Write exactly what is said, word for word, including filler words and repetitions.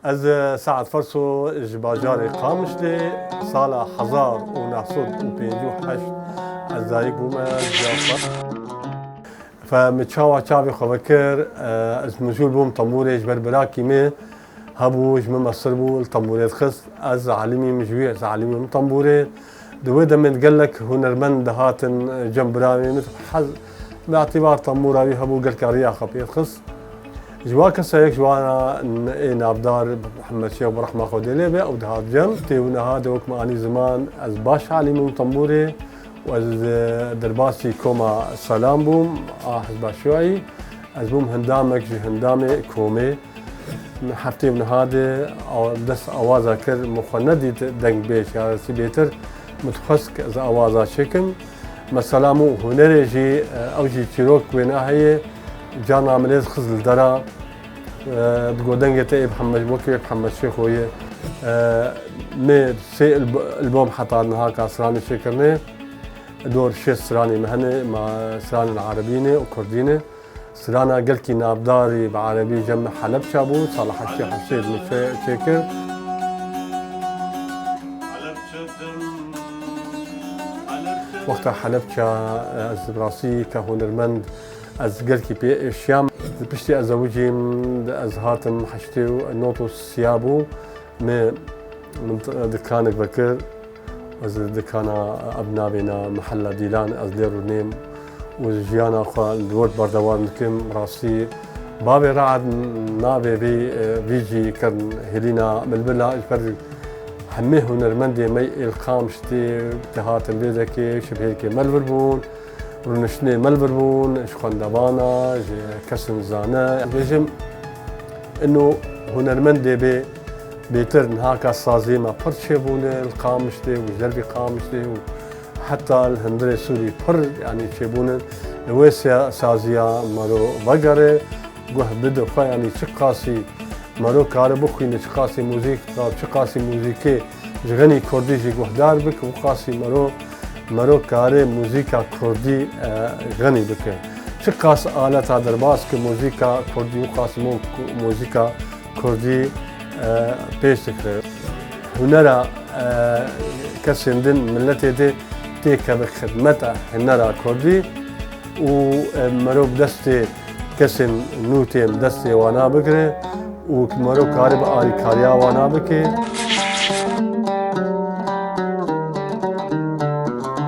Ez Saet Ferso ji bajarê Qamişlê, sala hezar û neh sed û pêncî û heşt ez dayik bûme, ez jiya xwe. Fe min çawa çavê xwe vekir, ez mijûl bûm tembûrê ji ber birakî min hebû, ji min mestir bû, li tembûrê dixist. Ez alimîm ji wî, ez alimîm tembûrê. Di wê demê de gelek hunermend dihatin cem birayê min, hez bi îtibar tembûra wî hebû, gelka riya xwe pê dixist. Ji wan kesa yek ji wana ê navdar Mihemed Şêx, bi rehma Xwedê lê be, ew dihat cem. Tê û niha de wek me anî ziman, ez baş alîm im tembûrê û ez, e, derbasî koma Selam bûm, a Hizba Şuayî. Ez bûm hindamek ji hindamê komê. Min heftê û niha de aw-, dest awaza kir, min xwe nedît dengbêj, ya sî bêtir min dixwest ez awaza çêkim. Mesela min hunerê jî, e, ew jî çîrok wêna heye, carna min lê dixist li dera, e, digot dengê te ê bi Mihemed, wekî wê bi Mihemed Şêxo ye. E, me sê ilb-, ilbom heta niha ka stranê çêkirine. Dor şêst stranê me hene, ma stranên erebî ne û kurdî ne. Strana gelkî navdarî bi erebî cem Helebça bû, sala heştê heştê min çê-, çêkir. Wexta Helebça, ez bi rastî ke hunermend, ez gelkî pê êşiyam. Piştî ez zewicîm, ez hatim heştê û nod û sê bû. Me, min dikanek vekir. Ez li dikana, ev navê na Mihella Dîlan, ez lê rûnêm û jiyana xwe li wir berdewam dikim. Rastî bavê Raed navê vî, vî jî kirin Hêlîna Bilbila, ji ber hemê hunermendê me ê li Qamişlê dihatin vê dekê, şibhêrkê me li vir bûn, rûniştinê me li vir bûn, ji xwendevana, ji kesên zane. Dibêjim, ino hunermendê bê, bêtir niha ka saziyê me pir çêbûne li Qamişlê û ji dervî Qamişlê û heta li hundirê Sûrî pir, yanî çêbûne. Li wê siya-, saziya mero vegere, guh bide xwe, yanî çiqasî mero kare bixwîne, çiqasî muzîk, çiqasî muzîkê ji xenî kurdî jî guhdar bike, wiqasî mero, mero kare muzîka kurdî, e, xenî bike. Çiqas aleta derbas ke muzîka kurdî, wiqas mo-, muzîka kurdî, e, pêş dikire. Hunera, e, kesên din miletê de têkeve xidmeta hunera kurdî û, e, mero bi destê kesên nû tên destê wana bigire û mero kare bi alîkariya wana bike.